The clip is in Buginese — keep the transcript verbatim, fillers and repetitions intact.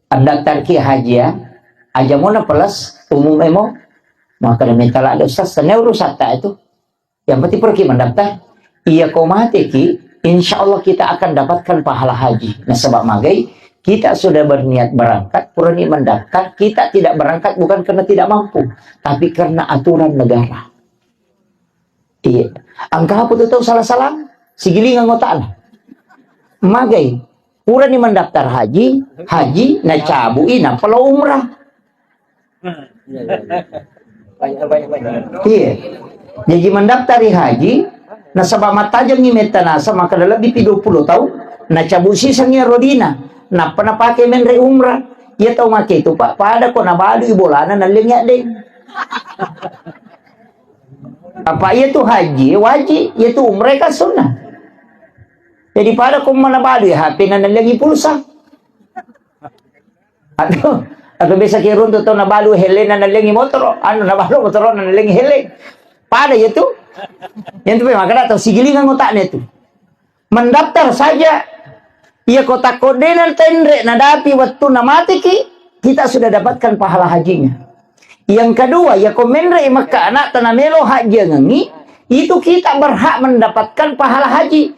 Andaftarki haji ya, aja mona plus umum emo. Maka demi tala ada ustaz, sana urusan tak itu. Yang penting pergi mendaftar. Iya ko mateki, insya Allah kita akan dapatkan pahala haji. Nasaba magai, kita sudah berniat berangkat, purani mendaftar, kita tidak berangkat bukan karena tidak mampu, tapi karena aturan negara. Iya. Engka apa tu tau salah-salah? Sigilingang otakna. Magai. Purani mendaftar haji, haji, nacabui, nappa lo umrah. Iya. Jadi mendaftari haji, nasaba mattajengngi metta nasa maka lebbi pi dua puluh tahun, nacabu sisangngi rodina, nappa napake menre umrah. Iya tau make itu, Pak, pada ko nabalui bolana nallengi addeng. Apa iya tu haji, wajib, iya tu umrah kan sunnah. Jadi pada ko mana balu ya H P na nalengi pulsa. Atau atau biasa ki runtu tau nabalu hele na nalengi motor, anu nabalu motor na nalengi hele. Pada ya tu. Yang tu memang kada tau sigilingan otaknya tu. Mendaftar saja. Iya ko takko dena tenre nadapi waktu namatiki, kita sudah dapatkan pahala hajinya. Yang kedua, ya ko menre Mekka anak tanah melo haji ngengi, itu kita berhak mendapatkan pahala haji.